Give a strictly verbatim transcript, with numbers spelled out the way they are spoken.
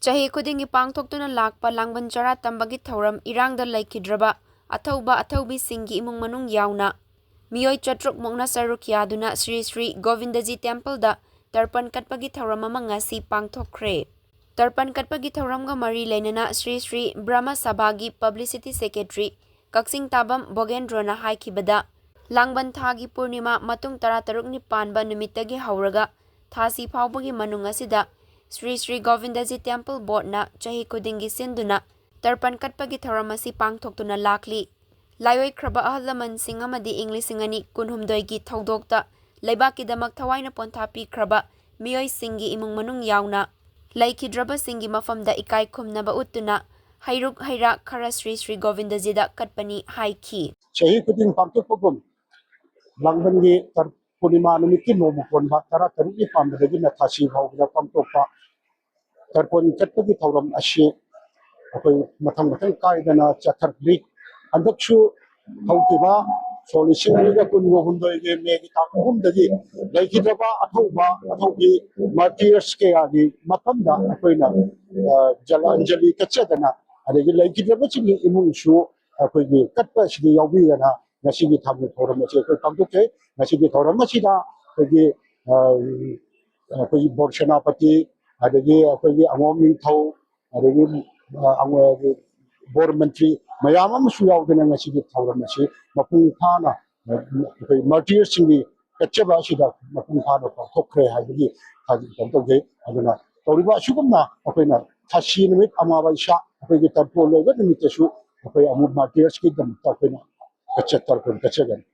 ꯆꯍꯤ ꯈꯨꯗꯤꯡꯒꯤ ꯄꯥꯡꯊꯣꯛꯇꯨꯅ ꯂꯥꯛꯄ ꯂꯥꯡꯕꯟ ꯆꯔꯥ ꯇꯝꯕꯒꯤ ꯊꯧꯔꯝ ꯏꯔꯥꯡꯗ ꯂꯩꯈꯤꯗ꯭ꯔꯕ ꯑꯊꯧꯕ ꯑꯊꯧꯕꯤꯁꯤꯡꯒꯤ ꯏꯃꯨꯡ ꯃꯅꯨꯡ ꯌꯥꯎꯅ ꯃꯤꯑꯣꯏ ꯆꯥꯇ꯭ꯔꯨꯛ ꯃꯨꯛꯅ ꯁꯔꯨꯛ ꯌꯥꯗꯨꯅ ꯁ꯭ꯔꯤ ꯁ꯭ꯔꯤ ꯒꯣꯕꯤꯟꯗꯖꯤ ꯇꯦꯝꯄꯜꯗ ꯇꯔꯄꯟ ꯀꯠꯄꯒꯤ ꯊꯧꯔꯝ ꯑꯃ ꯉꯁꯤ ꯄꯥꯡꯊꯣꯛꯈ꯭ꯔꯦ꯫ ꯇꯔꯄꯟ ꯀꯠꯄꯒꯤ ꯊꯧꯔꯝꯒ ꯃꯔꯤ ꯂꯩꯅꯅ ꯁ꯭ꯔꯤ ꯁ꯭ꯔꯤ ꯕ꯭ꯔꯍꯃ ꯁꯚꯥꯒꯤ ꯄꯕ꯭ꯂꯤꯁꯤꯇꯤ ꯁꯦꯀ꯭ꯔꯦꯇꯔꯤ ꯀꯛꯆꯤꯡ ꯇꯥꯕꯝ ꯕꯣꯒꯦꯟꯗ꯭ꯔꯣꯅ ꯍꯥꯏꯈꯤꯕꯗ, ꯂꯥꯡꯕꯟ ꯊꯥꯒꯤ ꯄꯨꯔꯅꯤꯃꯥ ꯃꯇꯨꯡ ꯇꯔꯥꯇꯔꯨꯛꯅꯤ ꯄꯥꯟꯕ ꯅꯨꯃꯤꯠꯇꯒꯤ ꯍꯧꯔꯒ ꯊꯥꯁꯤ ꯐꯥꯎꯕꯒꯤ ꯃꯅꯨꯡ ꯑꯁꯤꯗ ꯁ꯭ꯔꯤ ꯁ꯭ꯔꯤ ꯒꯣꯕꯤꯟꯗꯖꯤ ꯇꯦꯝꯄꯜ ꯕꯣꯔꯗꯅ ꯆꯍꯤ ꯈꯨꯗꯤꯡꯒꯤ ꯁꯤꯟꯗꯨꯅ ꯇꯔꯄꯟ ꯀꯠꯄꯒꯤ ꯊꯧꯔꯝ ꯑꯁꯤ ꯄꯥꯡꯊꯣꯛꯇꯨꯅ ꯂꯥꯛꯂꯤ꯫ ꯂꯥꯏꯑꯣꯏꯈ꯭ꯔꯕ ꯑꯍꯜ ꯂꯃꯟꯁꯤꯡ ꯑꯃꯗꯤ ꯏꯪ ꯂꯤꯁꯤꯡ ꯑꯅꯤ ꯀꯨꯟꯍꯨꯝꯗꯣꯏꯒꯤ ꯊꯧꯗꯣꯛꯇ ꯂꯩꯕꯥꯛꯀꯤꯗꯃꯛ ꯊꯋꯥꯏꯅ ꯄꯣꯟꯊꯥ ꯄꯤꯈ꯭ꯔꯕ ꯃꯤꯑꯣꯏꯁꯤꯡꯒꯤ ꯏꯃꯨꯡ ꯃꯅꯨꯡ ꯌꯥꯎꯅ ꯂꯩꯈꯤꯗ꯭ꯔꯕꯁꯤꯡꯒꯤ ꯃꯐꯝꯗ ꯏꯀꯥꯏ ꯈꯨꯝꯅꯕ ꯎꯠꯇꯨꯅ ꯍꯩꯔꯨꯛ ꯍꯩꯔꯥ ꯈꯔ ꯁ꯭ꯔꯤ ꯁ꯭ꯔꯤ ꯒꯣꯕꯤꯟꯗꯖꯤꯗ ꯀꯠꯄꯅꯤ ꯍꯥꯏꯈꯤ꯫ ꯆꯍꯤ ꯈꯨꯗꯤꯡ ꯄꯥꯡꯊꯣꯛꯄꯒꯨꯝ ꯂꯥꯡꯕꯟꯒꯤ ꯇꯔ-, ꯄꯨꯔꯅꯤꯃꯥ ꯅꯨꯃꯤꯠꯀꯤ ꯅꯣꯡꯃ ꯀꯣꯟꯕ ꯇꯔꯥ ꯇꯔꯨꯛꯅꯤ ꯄꯥꯟꯕꯗꯒꯤꯅ ꯊꯥꯁꯤ ꯐꯥꯎꯕꯗ ꯄꯥꯡꯊꯣꯛꯄ ꯇꯔꯄꯟ ꯀꯠꯄꯒꯤ ꯊꯧꯔꯝ ꯑꯁꯤ ꯑꯩꯈꯣꯏ ꯃꯊꯪ ꯃꯊꯪ ꯀꯥꯏꯗꯅ ꯆꯠꯊꯔꯛꯂꯤ꯫ ꯍꯟꯗꯛꯁꯨ ꯍꯧꯈꯤꯕ ꯁꯣꯛ ꯂꯤꯁꯤꯡ ꯑꯅꯤꯒ ꯀꯨꯟꯒ ꯍꯨꯝꯗꯣꯏꯒꯤ ꯃꯦꯒꯤ ꯇꯥꯡ ꯑꯍꯨꯝꯗꯒꯤ ꯂꯩꯈꯤꯗ꯭ꯔꯕ ꯑꯊꯧꯕ ꯑꯊꯧꯕꯤ ꯃꯥꯔꯇꯤꯌꯔꯁ ꯀꯌꯥꯒꯤ ꯃꯐꯝꯗ ꯑꯩꯈꯣꯏꯅ, ꯑ, ꯖꯂꯥꯟꯖꯂꯤ ꯀꯠꯆꯗꯅ, ꯑꯗꯒꯤ ꯂꯩꯈꯤꯗ꯭ꯔꯕꯁꯤꯡꯒꯤ ꯏꯃꯨꯡꯁꯨ ꯑꯩꯈꯣꯏꯒꯤ ꯀꯠꯄ ꯑꯁꯤꯗ ꯌꯥꯎꯕꯤꯗꯅ ꯉꯁꯤꯒꯤ ꯊꯧꯔꯝ, ꯊꯧꯔꯝ ꯑꯁꯤ ꯑꯩꯈꯣꯏ ꯄꯥꯡꯊꯣꯛꯆꯩ꯫ ꯉꯁꯤꯒꯤ ꯊꯧꯔꯝ ꯑꯁꯤꯗ ꯑꯩꯈꯣꯏꯒꯤ, ꯑ, ꯑꯩꯈꯣꯏꯒꯤ ꯕꯣꯔ ꯁꯦꯅꯥꯄꯇꯤ, ꯑꯗꯒꯤ ꯑꯩꯈꯣꯏꯒꯤ ꯑꯉꯣꯝ ꯅꯤꯡꯊꯧ, ꯑꯗꯒꯤ, ꯑ, ꯑꯉꯣ-, ꯕꯣꯔ ꯃꯟꯇ꯭ꯔꯤ ꯃꯌꯥꯝ ꯑꯃꯁꯨ ꯌꯥꯎꯗꯅ ꯉꯁꯤꯒꯤ ꯊꯧꯔꯝ ꯑꯁꯤ ꯃꯄꯨꯡ ꯐꯥꯅ, ꯑ, ꯑꯩꯈꯣꯏ ꯃꯥꯔꯇꯤꯌꯔꯁꯤꯡꯒꯤ ꯀꯠꯆꯕ ꯑꯁꯤꯗ ꯃꯄꯨꯡ ꯐꯥꯅ ꯄꯥꯡꯊꯣꯛꯈ꯭ꯔꯦ ꯍꯥꯏꯕꯒꯤ ꯊꯥꯖ-, ꯀꯩꯅꯣ ꯇꯧꯖꯩ꯫ ꯑꯗꯨꯅ ꯇꯧꯔꯤꯕ ꯑꯁꯤꯒꯨꯝꯅ ꯑꯩꯈꯣꯏꯅ ꯊꯥꯁꯤ ꯅꯨꯃꯤꯠ ꯑꯃꯥꯕꯩꯁꯥ, ꯑꯩꯈꯣꯏꯒꯤ ꯇꯔꯄꯣꯟ ꯂꯣꯏꯕ ꯅꯨꯃꯤꯠꯇꯁꯨ ꯑꯩꯈꯣꯏ ꯑꯃꯨꯛ ꯃꯥꯔꯇꯤꯌꯔꯁꯀꯤꯗꯃꯛꯇ ꯑꯩꯈꯣꯏꯅ ꯀꯠꯆ-, ꯇꯔꯄꯣꯟ ꯀꯠꯆꯒꯅꯤ꯫